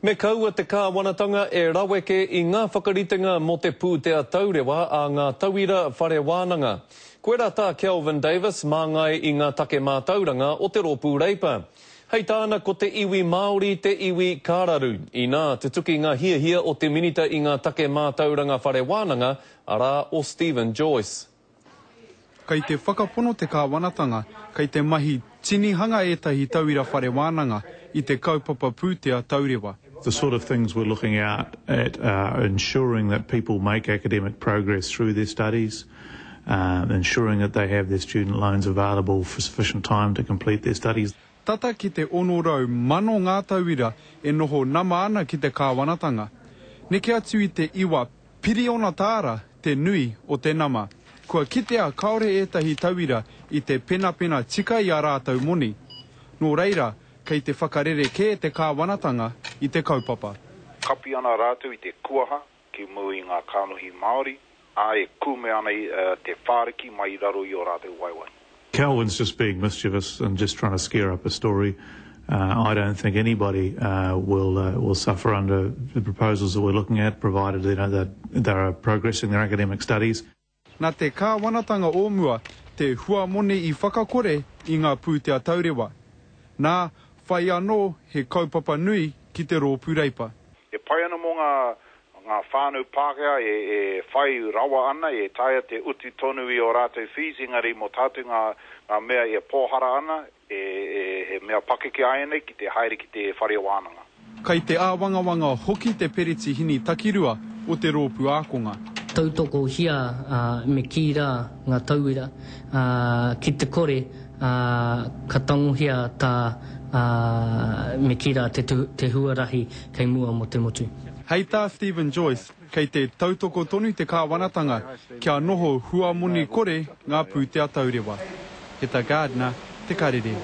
Me kaua te kāwanatanga e raweke i ngā whakaritenga mō te pūtea taurewa a ngā tauira whare wānanga. Koirā tā Kelvin Davis māngai i ngā take mātauranga o te Rōpū Reipa. Hei tāna ko te iwi Māori te iwi ka raru, inā tutuki ngā hiahia o te Minita i ngā take mātauranga whare wānanga, arā o Steven Joyce. Kei te whakapono te kāwanatanga kei te mahi tinihanga ētahi tauira whare wānanga i te kaupapa pūtea taurewa. The sort of things we're looking out at are ensuring that people make academic progress through their studies, ensuring that they have their student loans available for sufficient time to complete their studies. Tata ki te 600 ngā tauira e noho nama ana ki te kāwanatanga. Neke atu i te iwa Piriona tāra te nui o te nama. Kua kitea kāore ētahi tauira i te penapena tika i ā rātou moni. Nō reira, kei te whakarerekē te kāwanatanga i te kaupapa. Kapi ana rātou i te kuaha ki mua i ngā kānohi Māori, ā, e kūmea ana te whāriki mai i raro i ō rātou waewae. Kelvin's just being mischievous and just trying to scare up a story. I don't think anybody will will suffer under the proposals that we're looking at, provided you know that they are progressing their academic studies. Nā te kāwanatanga o mua te huamoni i whakakore i ngā pūtea taurewa. Nā, whai anō he kaupapa nui ki te Rōpū Reipa. E pai ana mō ngā ngā whānau Pākehā e e whai rawa ana, e taea te utu tonu i ō rātou fees, engari mō tātou ngā ngā mea e pōhara ana, e e he mea pakeke āianei ki te haere ki te whare wānanga. Kei te āwangawanga hoki te Peretihini Takirua o te Rōpū Ākonga. Tautokohia me kī rā ngā tauira, ki te kore ka tangohia tā me kī rā te huarahi kei mua mō te motu. Hei tā Steven Joyce, kei te tautoko tonu te kāwanatanga kia noho huamoni kore ngā pūtea taurewa. Heta Gardiner, Te Karere.